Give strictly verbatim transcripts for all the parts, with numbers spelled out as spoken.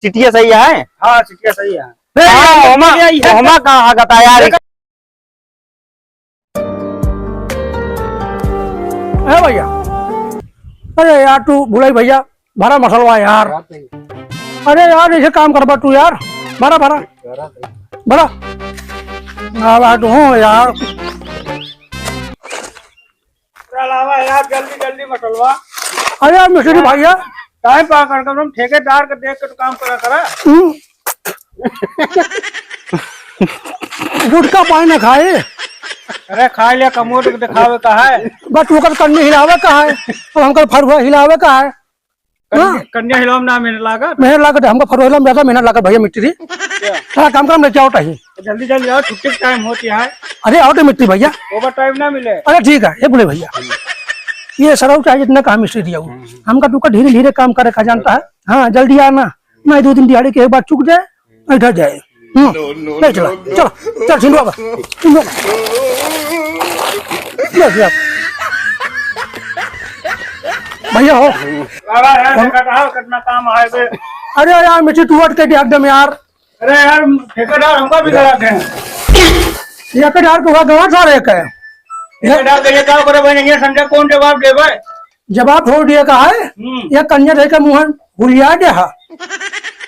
सिटिया सही है? हाँ, सिटिया सही है। ए, हाँ, ये ओमा, ये, ये ओमा कहाँ हगत है यार? ए भैया, अरे यार, तू भुलाई भैया, भरा मसलवा यार। अरे यार, ऐसे काम करबा तू यार, भरा, भरा, भरा। हाँ, बात हूँ यार। चलावा यार, जल्दी जल्दी मसलवा। अरे यार मिस्त्री भैया, टाइम पास कर, कम से कम ठेकेदार के देख के तो काम करा करा। हम्म। गुटखा पान न खाए। अरे खाए ले, कमोड के दिखावे का है। बस ओकर कन्नी हिलावे का है, अब हमकर फरुआ हिलावे का है। कन्या, हाँ। कन्या हिलावे में ना मेहनत लागत। मेहनत लागत है, हमका फरुआ हिलावे में ज्यादा मेहनत लागत भैया मिस्त्री। क्या? थोड़ा काम काम लेके आओ टाइम। जल्दी जल्दी आओ, छुट्टी के टाइम होती है। अरे आओ तो मिस्त्री भैया। ओवर टाइम ना मिले। अरे ठीक है, ये बोले भैया, ये सरऊ चाहे जितना कहा मिस्त्री दिया हो, हम्म। हमका तू का धीरे धीरे काम करे का जानता है। हाँ, जल्दी आना, नहीं दो दिन दिहाड़ी के एक बार चुक जाए, बैठा जाए। हम्म, ले चला, चला, चल, झिंडवा बा, झिंडवा बा। ले चला। भैया हो। अरे यार, हम ठेकेदार, कितना काम है बे? अरे यार, मिट्टी टूट के दिया एकदम यार। अरे यार, ठेकेदार हमका भी करा दे। ठेकेदार को हुआ गवा सारे का। ठेकेदार का ये काम करे भाई, नहीं समझा, कौन जवाब देबे? जवाब छोड़ दिया का है? हम्म। ये कन्या रह के मुंह हुलिया दे हा।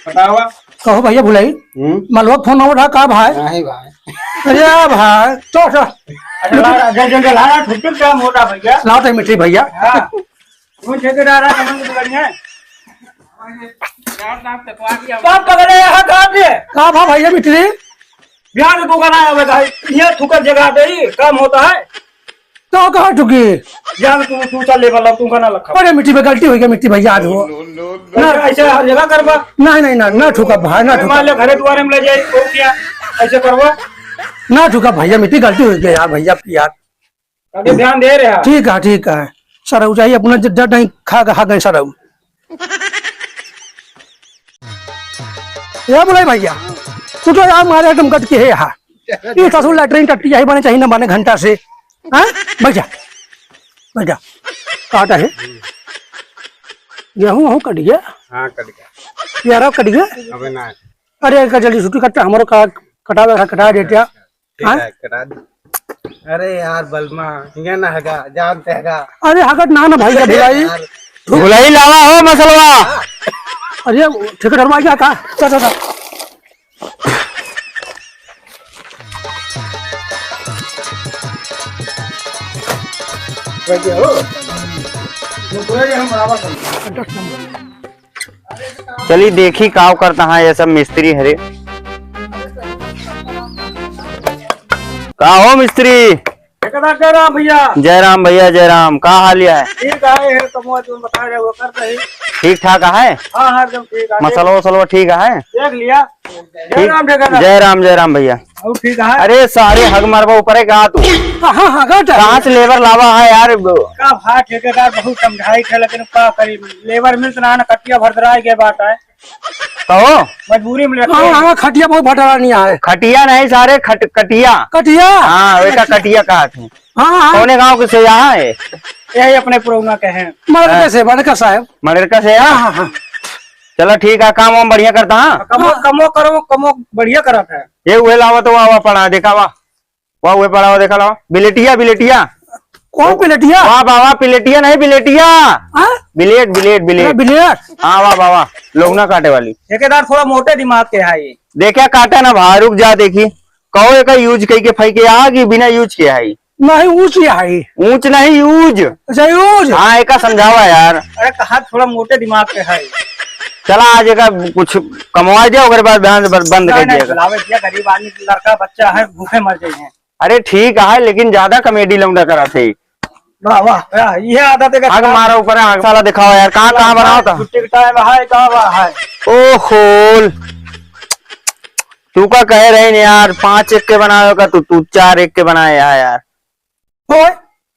बतावा। कहो भैया भुलाई, हम्म। मलवा फोन नंबर था का भाई? नहीं भाई। अरे भाई, तो, तो। अच्छा, ला, जल्दी, जल्दी ला, छुट्टी टाइम होता भैया। लाओ तो मिट्टी भैया। हाँ। कौन ठेकेदार है, कौन की दुकान है? का पकड़े यहाँ, का दे? का भा भैया मिट्टी? बिहार में दुकान आया हुआ है, ये थुकर जगह दे, काम होता है। तो कहाँ ठुकी? जान तू, तू चल ले, मतलब, तू का ना लखा। अरे, मिट्टी में गलती हो गई, मिट्टी भैया, आज हो। ना, ऐसे हर जगह करबा? नहीं, नहीं, ना, ना ठुका भाई, ना अरे, ठुका। मान ले, घरे दुआरे में ले जाए, तो क्या? ऐसे करबा? ना ठुका भैया, मिट्टी गलती हो गई यार, भैया, यार। अभी ध्यान दे रहे हैं। ठीक है, ठीक है। सरऊ जाई अपना ज-, जड़ नहीं खा, खा गए सरऊ। या बोले भैया, तू तो यार मारे एकदम गट के है यहाँ। ये ससुर लैट्रिन टट्टी यही बने चाहिए ना बने घंटा से। हाँ? बैठ जा। बैठ जा। काटा है। गेहूं वहूं कट गया। हाँ, कट गया। यार कट गया। अबे ना। अरे, का जल्दी छुट्टी करता, हमारो का कटावे का कटा देते। ठीक हाँ? है, कटा दे। अरे यार बलमा, हिंगा ना हगा, जानते हगा। अरे हगत ना ना भाई, का भुलाई। यार। भुलाई लावा हो मसलवा। अरे ठेकेदार भाई क्या कहा? चल, चल, चल। भैया हो। मुखड़ा जी हम बराबर समझे। चली देखी काव करता है ये सब मिस्त्री हरे। का हो मिस्त्री? ठेकेदार जय राम भैया। जय राम भैया, जय राम। का हाल है? ठीक है, ये तो मौज में बता रहे हो, कर रही। ठीक ठाक है? हाँ, हाँ, एकदम ठीक है। मसलवा वसलवा ठीक है? देख लिया। जय ठीक। राम ठेकेदार। जय राम, जय राम भैया। और ठीक है? अरे सारे हग मारबा ऊपर है का तू? कहाँ हगत है? कहाँ से लेबर लावा है यार? का भाई ठेकेदार बहुत समझाई थे, लेकिन का करी, लेबर मिलत ना, ना कटिया भरदराई के बात है। कहो। मजबूरी में लेते हाँ, हैं। हाँ, खटिया बहुत भरदराई नहीं आए। खटिया नहीं सारे, खट-, कटिया। कटिया? हाँ, वेका कटिया। कटिया कहा थे। हाँ, हाँ। कौने गाँव के से यहाँ है? यही अपने पुरौना के हैं। मड़रका हाँ। से, मड़रका साहब। मड़रका से, हाँ, हाँ? हाँ, हाँ। चलो ठीक है, काम वाम बढ़िया करता, हाँ? कमो, हाँ। कमो करो, कमो बढ़िया करत है। ये उहे लावा तो वाह, वाह पड़ा, देखा वाह। वाह, उहे पड़ा, वाह, देखा लावा। बिलेटिया, बिलेटिया। कौन बिलेटिया? वाह, वाह, वाह, बिलेटिया नहीं, बिलेटिया। हाँ? बिलेट, बिलेट, बिलेट। अरे, बिलेट। हाँ, वाह, वाह, वाह। लौना काटे वाली। ठेकेदार थोड़ा मोटे दिमाग के है ये। देखा काटा ना भाई, रुक जा देखी। कहो एका use कई के फेंके आ कि बिना use के आई? नहीं, ऊंच ही आई। ऊंच नहीं, use। अच्छा, use। हाँ, एका समझावा यार। अरे, कहा थोड़ा मोटे दिमाग के है। चला, आज एका कुछ कमवा दे, ओकरे बाद बंद, बंद नहीं, कर नहीं, दिया। चलावे दिया, गरीब आदमी, लड़का, बच्चा है, भूखे मर जाए हैं। अरे, ठीक है, लेकिन ज्यादा comedy लौंडा करा थे। वाह, वाह, वाह, ये आदत है। आग मारा ऊपर, आग साला दिखावा यार, कहाँ, कहाँ बनावा था? छुट्टी का टाइम है, कहाँ बा है? ओ खोल। तू का कहे रहे न यार, पाँच एक के बनावे का, तू, तू चार एक के बनाए है यार। ओए,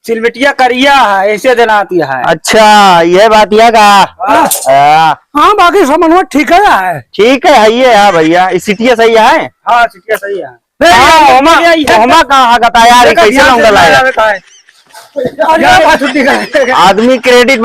सिलबिटिया करिया है, ऐसे देनाती है। अच्छा, ये बात यह का? हाँ। हाँ। हाँ, बाकी समन्वय ठीक है। ठीक है, है ये है भैया, ये सिटिया सही है? हाँ, सिटिया सही है। ए, हाँ, ये ओमा, ये, ये ओमा कहाँ हगत है यार, देखा, कैसे ध्यान से लौंडा लाया? लगा है। अरे, बात छुट्टी का है। आदमी credit